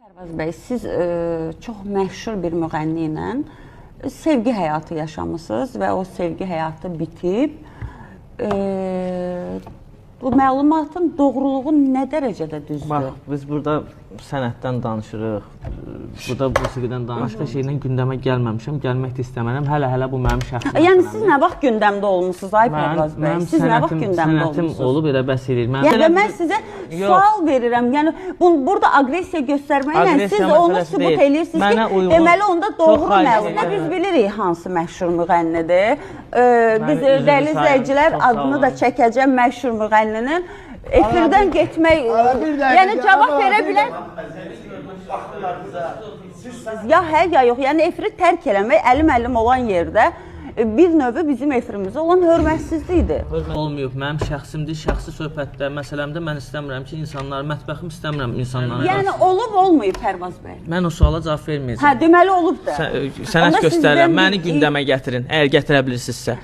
Pərvaz bəy, siz çox məşhur bir müğənni ilə sevgi həyatı yaşamısınız və o sevgi həyatı bitib. Bu məlumatın doğruluğu nə dərəcədə düzdür? Bax, biz burada sənətdən danışırıq, burada musiqidən danışırıq. Başqa şeylə gündəmə gəlməmişəm, gəlmək də istəmərəm. Hələ-hələ bu mənim şəxsi Yəni məsələmdir. Siz nə vaxt gündəmdə olmusunuz ay Pərvaz bəy? Mənim Siz nə vaxt sənətim, gündəmdə sənətim olmusunuz? olub, elə bəs eləyir. Mənim Yəni və mən sizə Yox. sual verirəm. Yəni burada aqressiya göstərməklə Aqressiya siz onu məsələsi sübut deyil. eləyirsiniz Mənə ki, uyğun- deməli onda Çox doğru xahiş məlumat. edirəm. Biz bilirik hansı məşhur müğənnidir. Biz üzrlü dəyərli sayıram. izləyicilər Çox sağ adını da olun. çəkəcəm məşhur müğənninin. Efirdən getmək, Ara bir dəqiqə, yəni cavab amma verə bir bilər. Ya hə, ya yox. Yəni efiri tərk eləmək əlim-əlim olan yerdə bir növü bizim efirimizə olan hörmətsizlikdir. Hörmət olmayıb, mənim şəxsimdir, şəxsi söhbətdə, məsələmdə mən istəmirəm ki, insanlar, mətbəxim istəmirəm insanlara. Yəni olub olmayıb Pərvaz bəy? Mən o suala cavab verməyəcəm. Hə, deməli olub da. Sənət Onda göstərirəm, sizdən məni bir- gündəmə gətirin, əgər gətirə bilirsinizsə.